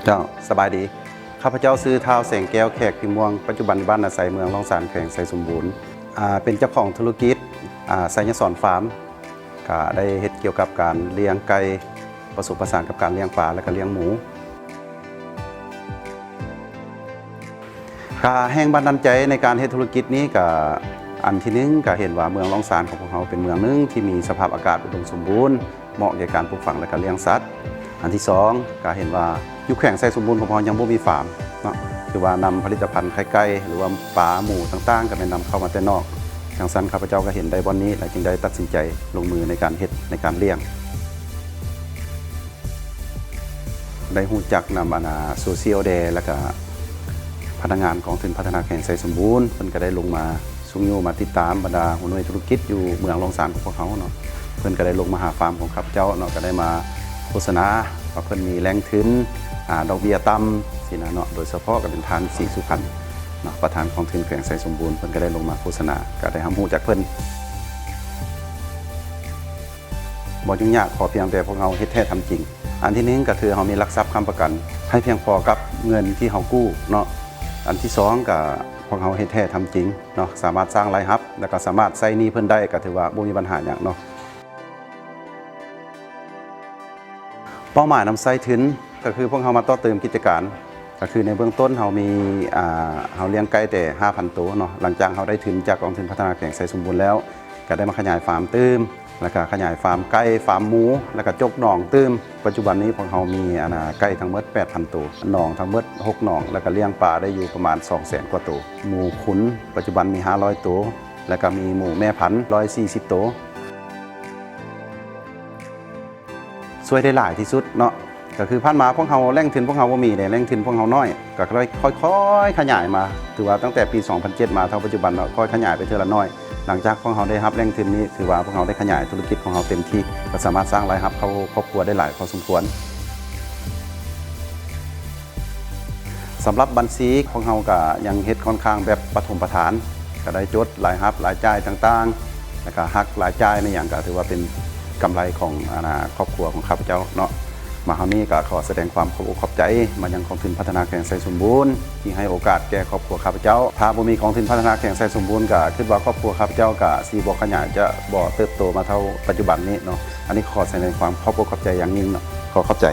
ເຈົ້າ ສະບາຍດີ. ຂ້າພະເຈົ້າຊື່ ທ້າວ ແສງແກ້ວ ແຂກພິມມ່ວງ, ປັດຈຸບັນຢູ່ບ້ານນາໄຊ ເມືອງລ້ອງຊານ ແຂວງໄຊສົມບູນ. ອາ ເປັນເຈົ້າຂອງທຸລະກິດ ອາ ໄຊຍະສອນຟາມ. ກະໄດ້ເຮັດກ່ຽວກັບການລ້ຽງໄກ່ ປະສົມປະສານກັບການລ້ຽງປາ ແລະກະລ້ຽງໝູ. ກະແຮງບັນດານໃຈໃນການເຮັດທຸລະກິດນີ້ ກະອັນທີໜຶ່ງ ກະເຫັນວ່າເມືອງລ້ອງຊານຂອງພວກເຮົາເປັນເມືອງໜຶ່ງທີ່ມີສະພາບອາກາດອຸດົມສົມບູນ ເໝາະແກ່ການປູກຝັງ ແລະກະລ້ຽງສັດ. ອັນທີສອງ ກະເຫັນວ່າຢູ່ແຂວງໄຊສົມບູນຂອງພວກເຮົາຍັງບໍ່ມີຟາມເນາະ ຄືວ່ານຳຜະລິດຕະພັນໄຂ່ໄກ່ ຫຼືວ່າປາ ໝູຕ່າງໆ ກະແມ່ນນຳເຂົ້າມາແຕ່ນອກ. ຈັ່ງຊັ້ນ ຂ້າພະເຈົ້າກະເຫັນໄດ້ບ່ອນນີ້ ແລະຈຶ່ງໄດ້ຕັດສິນໃຈລົງມືໃນການເຮັດ ໃນການລ້ຽງ. ໄດ້ຮູ້ຈັກນຳ ອັນ ໂຊຊຽວແດ່ ແລະກະພະນັກງານກອງທຶນພັດທະນາແຂວງໄຊສົມບູນ ເພິ່ນກະໄດ້ລົງມາຊຸກຍູ້ມາຕິດຕາມບັນດາຫົວໜ່ວຍທຸລະກິດຢູ່ເມືອງລ້ອງຊານຂອງພວກເຮົາເນາະ. ເພິ່ນກະໄດ້ລົງມາຫາຟາມຂອງຂ້າພະເຈົ້າເນາະ ກະໄດ້ມາໂຄສະນາວ່າເພິ່ນມີແຫຼ່ງທຶນ ອາ ດອກເບ້ຍຕ່ຳຊີ້ນະເນາະ. ໂດຍສະເພາະກະເປັນທ່ານ ສີສຸພັນ ເນາະ ປະທານກອງທຶນແຂວງໄຊສົມບູນ ເພິ່ນກະໄດ້ລົງມາໂຄສະນາ ກະໄດ້ຮັບຮູ້ຈາກເພິ່ນ. ບໍ່ຫຍຸ້ງຍາກ ຂໍພຽງແຕ່ພວກເຮົາເຮັດແທ້ທຳຈິງ. ອັນທີໜຶ່ງ ກະຄືເຮົາມີຫຼັກຊັບຄ້ຳປະກັນໃຫ້ພຽງພໍກັບເງິນທີ່ເຮົາກູ້ເນາະ. ອັນທີສອງ ກະພວກເຮົາເຮັດແທ້ທຳຈິງເນາະ ສາມາດສ້າງລາຍຮັບ ແລະກະສາມາດໃຊ້ໜີ້ເພິ່ນໄດ້ ກະຖືວ່າບໍ່ມີບັນຫາຫຍັງເນາະ. ເປົ້າໝາຍນຳໃຊ້ທຶນ ກະຄືພວກເຮົາມາຕໍ່ເຕີມກິດຈະການ ກະຄືໃນເບື້ອງຕົ້ນເຮົາມີ ອາ ເຮົາລ້ຽງໄກ່ແຕ່ຫ້າພັນໂຕເນາະ. ຫຼັງຈາກເຮົາໄດ້ທຶນຈາກກອງທຶນພັດທະນາແຂວງໄຊສົມບູນແລ້ວ ກະໄດ້ມາຂະຫຍາຍຟາມຕື່ມ ແລະກະຂະຫຍາຍຟາມໄກ່ ຟາມໝູ ແລະກະຈົກໜອງຕື່ມ. ປັດຈຸບັນນີ້ພວກເຮົາມີ ອັນ ນາ ໄກ່ທັງໝົດແປດພັນໂຕ, ໜອງທັງໝົດຫົກໜອງ ແລະກະລ້ຽງປາໄດ້ຢູ່ປະມານສອງແສນກວ່າໂຕ. ໝູຂຸນ ປັດຈຸບັນມີຫ້າຮ້ອຍໂຕ ແລະກະມີໝູແມ່ພັນຮ້ອຍສີ່ສິບໂຕ. ຊ່ວຍໄດ້ຫຼາຍທີ່ສຸດເນາະ ກະຄືຜ່ານມາພວກເຮົາ ແຫຼ່ງທຶນພວກເຮົາບໍ່ມີເດ້ ແຫຼ່ງທຶນພວກເຮົານ້ອຍ ກະຄ່ອຍໆຂະຫຍາຍມາ. ຖືວ່າຕັ້ງແຕ່ປີສອງພັນເຈັດມາເທົ່າປັດຈຸບັນເນາະ ຄ່ອຍຂະຫຍາຍໄປເທື່ອລະໜ້ອຍ. ຫຼັງຈາກພວກເຮົາໄດ້ຮັບແຫຼ່ງທຶນນີ້ ຖືວ່າພວກເຮົາໄດ້ຂະຫຍາຍທຸລະກິດຂອງເຮົາເຕັມທີ່ ກະສາມາດສ້າງລາຍຮັບເຂົ້າຄອບຄົວໄດ້ຫຼາຍພໍສົມຄວນ. ສຳລັບບັນຊີ ພວກເຮົາກະຍັງເຮັດຂ້ອນຂ້າງແບບປະຖົມປະທານ ກະໄດ້ຈົດລາຍຮັບລາຍຈ່າຍຕ່າງໆ ແລະກະຫັກລາຍຈ່າຍແມ່ນຫຍັງ ກະຖືວ່າເປັນກຳໄລຂອງ ອັນ ນາ ຄອບຄົວຂອງຂ້າພະເຈົ້າເນາະ. ມາຮອດນີ້ກະຂໍສະແດງຄວາມຂອບອົກຂອບໃຈມາຍັງກອງທຶນພັດທະນາແຂວງໄຊສົມບູນ ທີ່ໃຫ້ໂອກາດແກ່ຄອບຄົວຂ້າພະເຈົ້າ. ຖ້າບໍ່ມີກອງທຶນພັດທະນາແຂວງໄຊສົມບູນ ກະຄິດວ່າຄອບຄົວຂ້າພະເຈົ້າກະຊິບໍ່ຂະຫຍາຍ ຈະບໍ່ເຕີບໂຕມາເທົ່າປັດຈຸບັນນີ້ເນາະ. ອັນນີ້ຂໍສະແດງຄວາມຂອບອົກຂອບໃຈຢ່າງຍິ່ງເນາະ. ຂໍຂອບໃຈ.